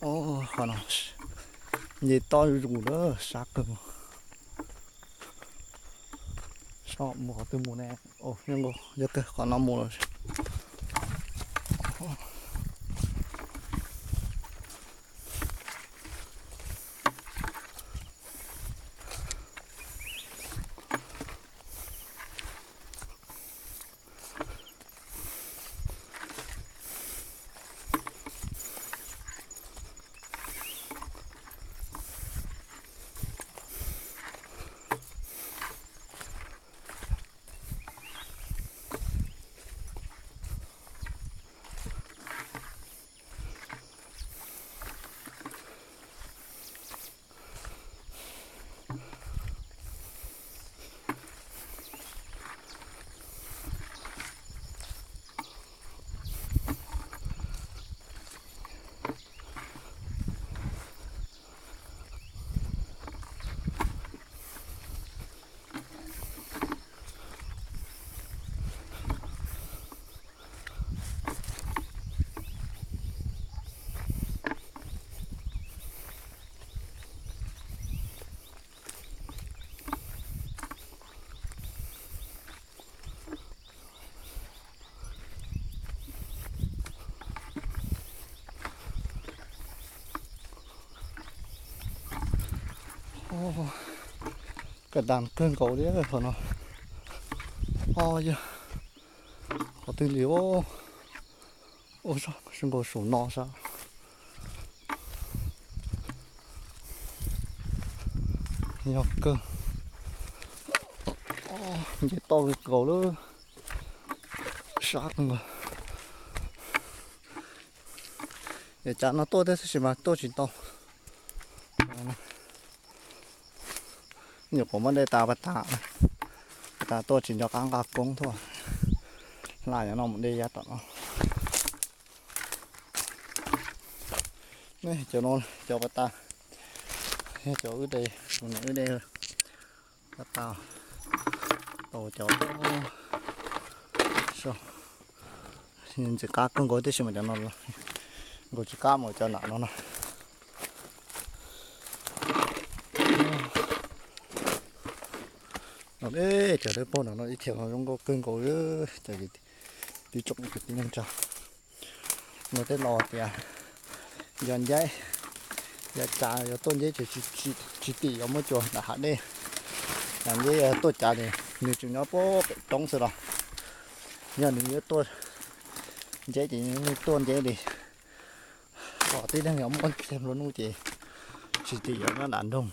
Qhov no nce toj zuj zus lawm, sab kawg. Saib mus qhov twg mus ne. Yog kawg qhov no mus lawm. Kaj das kawg nkaus li qhov no. O yog qhov twg li. Ua zoo nkaus saum no sab. Yog kawg. Nce toj kawg nkaus lawm. Sab kawg nkaus. Yog cav no tuaj thiab tab sis mas tuaj tsis tau. Nyuam qhuav muab de tas pas tas, pas tas tuaj tsis nco qab nqa koob tuaj. Hla cov no mus de yav tom no. Cov no cov pas tas, yog cov wb de, tus niam wb de pas tas tau cov ntxim qab kawg nkaus tib si mas cov no nkaus tsis qab mus cov nram no na. Cov dawb paug nram no ib txhia no zoo nkauj kawg nkaus li. Cov tib tsoom kwv tij neej tsa, no tej laus tias yog nceb, yog cav yog tuaj nceb ces tsis tim yuav muab cua nram hav dej. Yog nceb yog tuaj cav ces nws tseem nyob puag pem roob xwb los, yog nws yuav tuaj nceb ces nws tuaj nceb li. Kom tib neeg yuav muaj txiag nplua nuj ces tsis tim yuav nyob nram nroog.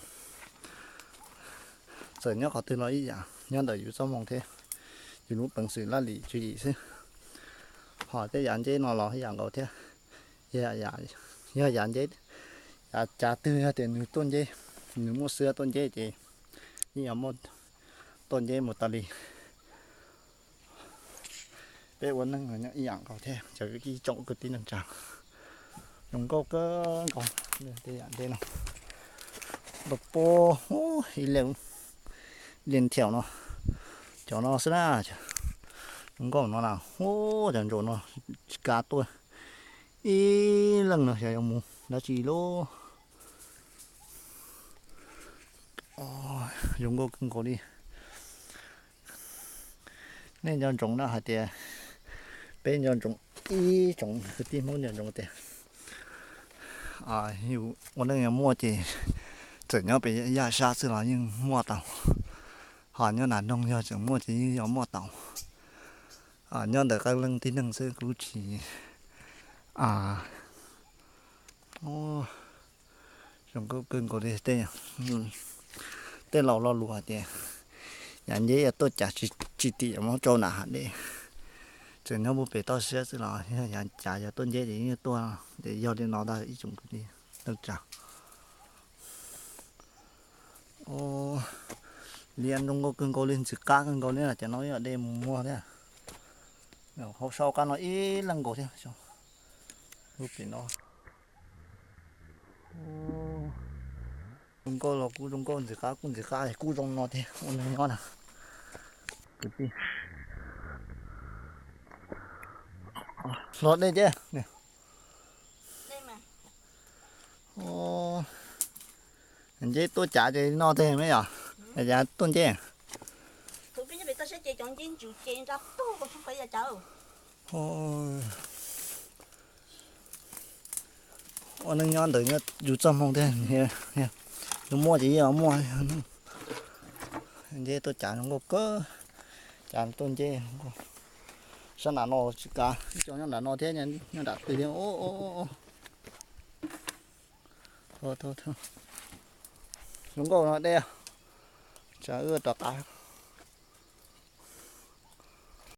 Txawm nyob qhov twg los ib yam, nyob ntawm yus txoj hmoo thiab yus lub peev xwm laj lim tswv yim xwb. Ho tej yav nceb no los ib yam nkaus thiab. Yog yav nceb, yav cav twg yog tias nws tuaj nceb, nws muaj xwb tuaj nceb ces yeej yuav muaj tuaj nceb mus tas li. Peb ua neeg nyob ib yam nkaus thiab cov ib tsoom kwv tij neej tsa. Zoo nkauj kawg nkaus tej yam ntej no. Ntau pog ib leeg, ib leeg thiaum no, cov no xwb na. Zoo nkauj no na, cov ntsaum no tsis kav tuaj ib leeg no xyov yuav mus dab tsi lauj. Zoo nkauj kawg nkaus li. Nej nco ntsoov na hais tias peb nco ntsoov ib tsoom kwv tij Hmoob nco ntsoov tias yus ua neej yuav muaj ces txawm nyob pem yaj sab xwb los yeej muaj tau. Ho nyob nram nroog yog tseem muaj ces yeej yuav muaj tau. Nyob ntawm qee leej tib neeg xwb kuj tsis zoo nkauj kawg nkaus li. Tej laus lo lus hais tias yav nceb yog tuaj cav tsis tim yuav muab tsau nram hav dej. Tseem nyob puag pem toj siab xwb los yog yav cav yog tuaj nceb ces yeej tuaj. Ces yog li no ntag ib tsoom kwv tij neej tsa. Liaj zoo nkauj kawg nkaus li, ntxim qab kawg nkaus li, cov no yog dej mus muag thiab. Hauv sau qab no ib leeg nkaus thiab. Lub pem no zoo nkauj los kuj zoo nkauj, ntxim qab kuj ntxim qab, kuj zoo no thiab ua neeg nyob na. Kwv tij, hlo dej ces. Nceb tuaj cav ces no tiag me yom? Cav tuaj nceb. Ua neej nyob ntawm yus txoj hmoo tiag, yus muaj ces yeej muaj. Nceb tuaj cav zoo nkauj kawg, cav tuaj nceb. Sab nram no tsis kav, ib co nyob nram no thiab, nyob nram twg thiab. Zoo nkauj no dej, tsam wb rov qab.